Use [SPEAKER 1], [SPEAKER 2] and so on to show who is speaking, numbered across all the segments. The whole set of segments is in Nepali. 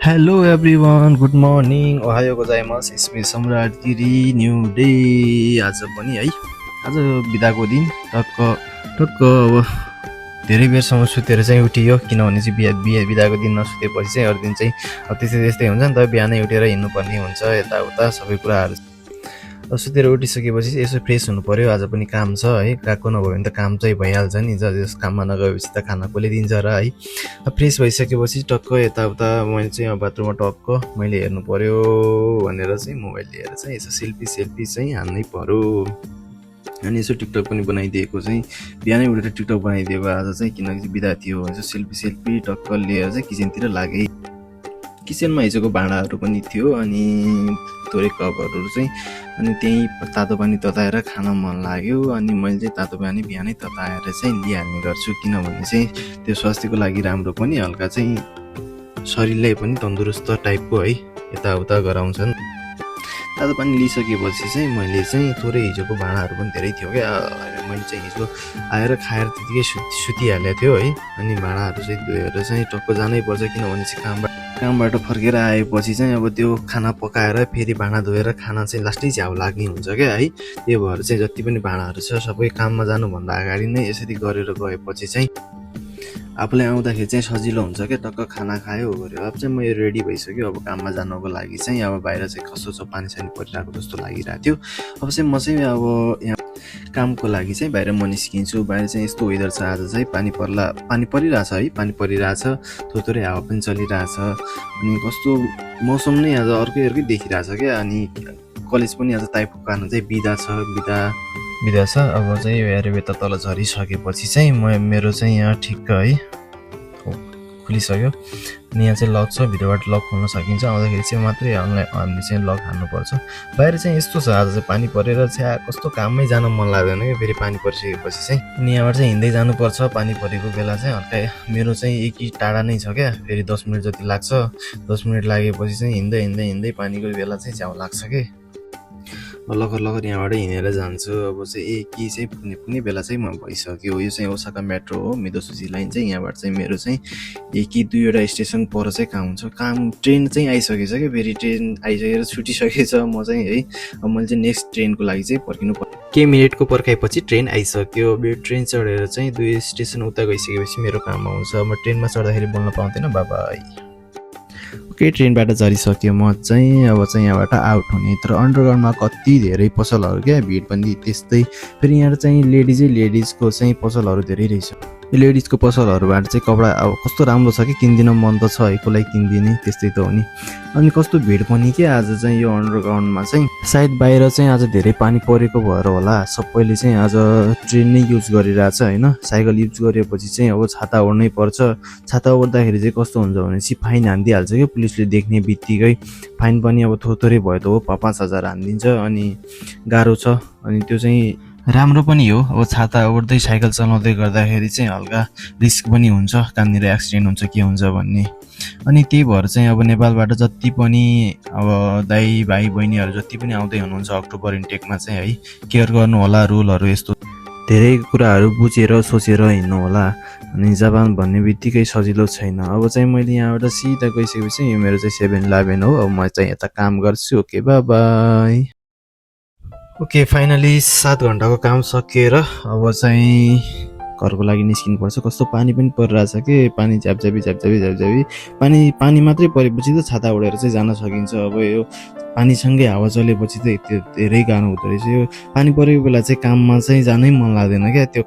[SPEAKER 1] हेलो एभ्रिवान, गुड मर्निङ, ओहायो गोजाइमास, is me Samrat Giri, new day. आज पनि है, आज बिदाको दिन टक्क अब धेरै बेरसम्म सुतेर चाहिँ उठियो, किनभने चाहिँ बिदाको दिन नसुतेपछि चाहिँ अरू दिन चाहिँ अब त्यस्तै हुन्छ नि त, बिहानै उठेर हिँड्नुपर्ने हुन्छ, यताउता सबै कुराहरू। सुतेर उठिसकेपछि यसो फ्रेस हुनु पर्यो, आज पनि काम छ है, गएको नभयो भने त काम चाहिँ भइहाल्छ नि, जस काममा नगएपछि त खाना कसले दिन्छ र है। फ्रेस भइसकेपछि टक्क यताउता मैले चाहिँ बाथरुममा टक्क मैले हेर्नु पर्यो भनेर चाहिँ मोबाइल लिएर चाहिँ यसो सेल्फी चाहिँ हान्नै पर्यो। अनि यसो टिकटक पनि बनाइदिएको चाहिँ बिहानै उठेर टिकटक बनाइदिएको आज चाहिँ, किनकि बिदा थियो। यसो सेल्फी टक्क लिएर चाहिँ किचनतिर लागेँ। किचनमा हिजोको भाँडाहरू पनि थियो अनि थोरै कपहरू चाहिँ, अनि त्यहीँ तातो पानी तताएर खान मन लाग्यो अनि मैले चाहिँ तातो पानी बिहानै तताएर चाहिँ लिइहाल्ने गर्छु, किनभने चाहिँ त्यो स्वास्थ्यको लागि राम्रो पनि, हल्का चाहिँ शरीरलाई पनि तन्दुरुस्त टाइपको है यताउता गराउँछन्। तातो पानी लिइसकेपछि चाहिँ मैले चाहिँ थोरै हिजोको भाँडाहरू पनि धेरै थियो क्या, मैले चाहिँ हिजो आएर खाएर त्यतिकै सुतिहालेको थियो है। अनि भाँडाहरू चाहिँ धोएर चाहिँ टक्क जानै पर्छ, किनभने चाहिँ कामबाट फर्केर आएपछि चाहिँ अब त्यो खाना पकाएर फेरि भाँडा धोएर खाना चाहिँ लास्टै झ्याउ लाग्ने हुन्छ क्या है। त्यही भएर चाहिँ जति पनि भाँडाहरू छ सबै काममा जानुभन्दा अगाडि नै यसरी गरेर गएपछि चाहिँ आफूलाई आउँदाखेरि चाहिँ सजिलो हुन्छ क्या। टक्क खाना खायो गऱ्यो, अब चाहिँ म रेडी भइसक्यो, अब काममा जानको लागि चाहिँ अब बाहिर चाहिँ कस्तो छ पानी सानी परिरहेको जस्तो लागिरहेको थियो। अब चाहिँ म चाहिँ अब यहाँ कामको लागि चाहिँ बाहिर म निस्किन्छु। बाहिर चाहिँ यस्तो वेदर छ, आज चाहिँ पानी परिरहेछ है, पानी परिरहेछ, थोरै हावा पनि चलिरहेछ अनि कस्तो मौसम नै आज अर्कै देखिरहेछ क्या। अनि कलेज पनि आज टाइपको कारण चाहिँ बिदा छ। अब चाहिँ यो एरेवेता तल झरिसकेपछि चाहिँ मेरो चाहिँ यहाँ ठिक्क है खुलिसक्यो। अनि यहाँ चाहिँ लक छ, भित्रबाट लक खोल्न सकिन्छ, आउँदाखेरि चाहिँ मात्रै हामीले चाहिँ लक हान्नुपर्छ। बाहिर चाहिँ यस्तो छ, आज चाहिँ पानी परेर चाहिँ कस्तो काममै जान मन लाग्दैन क्या फेरि पानी परिसकेपछि चाहिँ। अनि यहाँबाट चाहिँ हिँड्दै जानुपर्छ, पानी परेको बेला चाहिँ हल्का मेरो चाहिँ एकै टाढा नै छ क्या, फेरि 10 मिनट जति लाग्छ। 10 मिनट लागेपछि चाहिँ हिँड्दै पानीको बेला चाहिँ झ्याउ लाग्छ कि लखर यहाँबाट हिँडेर जान्छु। अब चाहिँ कि चाहिँ पुग्ने बेला चाहिँ म भइसक्यो। यो चाहिँ ओसाका मेट्रो हो, मिदोसुजी लाइन चाहिँ। यहाँबाट चाहिँ मेरो चाहिँ 1 कि 2वटा स्टेसन पर चाहिँ काम ट्रेन चाहिँ आइसकेछ क्या, फेरि ट्रेन आइसकेर छुटिसकेछ। म चाहिँ है अब मैले चाहिँ नेक्स्ट ट्रेनको लागि चाहिँ पर्खिनु पर्यो। केही मिनटको पर्खाएपछि ट्रेन आइसक्यो। अब यो ट्रेन चढेर चाहिँ 2 स्टेसन उता गइसकेपछि मेरो काम आउँछ। म ट्रेनमा चढ्दाखेरि बोल्न पाउँदैन, बाबाई। ओके, ट्रेनबाट झरिसक्यो म चाहिँ। अब चाहिँ यहाँबाट आउट हुने, तर अन्डरग्राउन्डमा कति धेरै पसलहरू क्या, भिड पनि त्यस्तै। फेरि यहाँ चाहिँ लेडिजको चाहिँ पसलहरू धेरै रहेछ। यो लेडिजको पसलहरूबाट चाहिँ कपडा अब कस्तो राम्रो छ कि किन्दिन मन त छ है, कसलाई किन्दिने, त्यस्तै त हो नि। अनि कस्तो भिड पनि के आज चाहिँ यो अन्डरग्राउन्डमा चाहिँ, सायद बाहिर चाहिँ आज धेरै पानी परेको भएर होला, सबैले चाहिँ आज ट्रेन नै युज गरिरहेछ होइन। साइकल युज गरेपछि चाहिँ अब छाता ओढ्नै पर्छ। छाता ओढ्दाखेरि चाहिँ कस्तो हुन्छ भनेपछि फाइन हानिदिइहाल्छ क्या पुलिसले, देख्ने बित्तिकै फाइन पनि अब थोरै भयो त हो 5,000 हानिदिन्छ। अनि गाह्रो छ, अनि त्यो चाहिँ राम्रो पनि हो। अब छाता ओढ्दै साइकल चलाउँदै गर्दाखेरि चाहिँ हल्का रिस्क पनि हुन्छ, कहाँनिर एक्सिडेन्ट हुन्छ के हुन्छ भन्ने। अनि त्यही भएर चाहिँ अब नेपालबाट जति पनि अब दाइ भाइ बहिनीहरू जति पनि आउँदै हुनुहुन्छ अक्टोबर इन्टेकमा चाहिँ है, केयर गर्नु होला, रुलहरू यस्तो धेरै कुराहरू बुझेर सोचेर हिँड्नु होला। अनि जापान भन्ने बित्तिकै सजिलो छैन। अब चाहिँ मैले यहाँबाट सिधा गइसकेपछि यो मेरो चाहिँ 7-11 हो। अब म चाहिँ यता काम गर्छु। Okay, by. ओके, फाइनली 7 घन्टाको काम सकिएर अब चाहिँ घरको लागि निस्किनुपर्छ। कस्तो पानी पनि परिरहेछ कि, पानी झ्यापझ्यापी पानी मात्रै परेपछि त छाता ओढेर चाहिँ जान सकिन्छ। अब यो पानीसँगै हावा चलेपछि त धेरै गाह्रो हुँदो रहेछ। यो पानी परेको बेला चाहिँ काममा चाहिँ जानै मन लाग्दैन क्या, त्यो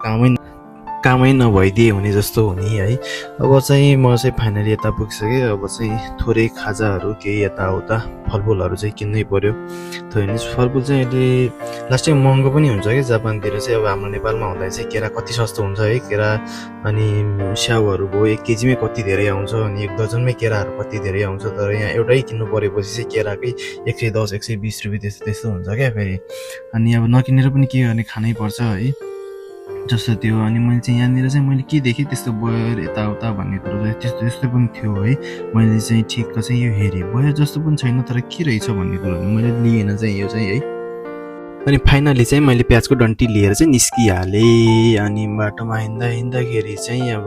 [SPEAKER 1] कामै नभइदिए हुने जस्तो हुने है। अब चाहिँ म चाहिँ फाइनली यता पुगिसकेँ। अब चाहिँ थोरै खाजाहरू केही यताउता फलफुलहरू चाहिँ किन्नै पर्यो। फलफुल चाहिँ अहिले लास्ट टाइम महँगो पनि हुन्छ कि जापानतिर चाहिँ। अब हाम्रो नेपालमा हुँदा चाहिँ केरा कति सस्तो हुन्छ है, केरा अनि स्याउहरू भयो 1 केजीमै कति धेरै आउँछ, अनि 1 दर्जनमै केराहरू कति धेरै आउँछ। तर यहाँ एउटै किन्नु परेपछि चाहिँ केराकै 110 120 रुपियाँ त्यस्तो हुन्छ क्या फेरि। अनि अब नकिनेर पनि के गर्ने, खानै पर्छ है जस्तो त्यो। अनि मैले चाहिँ यहाँनिर चाहिँ मैले के देखेँ त्यस्तो बयर यताउता भन्ने कुरो चाहिँ त्यस्तो पनि थियो है। मैले चाहिँ ठिक्क चाहिँ यो हेरेँ, बयर जस्तो पनि छैन, तर के रहेछ भन्ने कुरो मैले लिएन चाहिँ यो चाहिँ है। अनि फाइनली चाहिँ मैले प्याजको डन्टी लिएर चाहिँ निस्किहालेँ। अनि बाटोमा हिँड्दाखेरि चाहिँ अब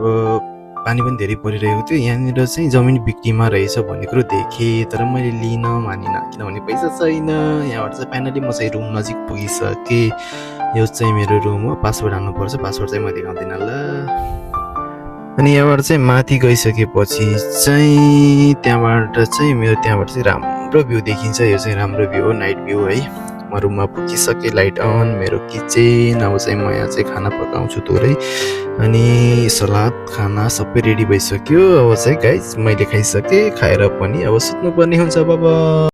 [SPEAKER 1] पानी पनि धेरै परिरहेको थियो। यहाँनिर चाहिँ जमिन बिक्रीमा रहेछ भन्ने कुरो देखेँ, तर मैले लिन मानिनँ किनभने पैसा छैन। यहाँबाट चाहिँ फाइनली म चाहिँ रुम नजिक पुगिसकेँ। यो चाहिँ मेरो रुम हो, पासवर्ड हाल्नुपर्छ, पासवर्ड चाहिँ म देखाउँदिनँ ल। अनि यहाँबाट चाहिँ माथि गइसकेपछि चाहिँ त्यहाँबाट चाहिँ राम्रो भ्यू देखिन्छ। यो चाहिँ राम्रो भ्यू हो, नाइट भ्यू है। म रुममा पुगिसकेँ, लाइट अन, मेरो किचन। अब चाहिँ म यहाँ चाहिँ खाना पकाउँछु थोरै, अनि सलाद खाना सबै रेडी भइसक्यो। अब चाहिँ गाइस मैले खाइसकेँ, खाएर पनि अब सुत्नुपर्ने हुन्छ बाबा।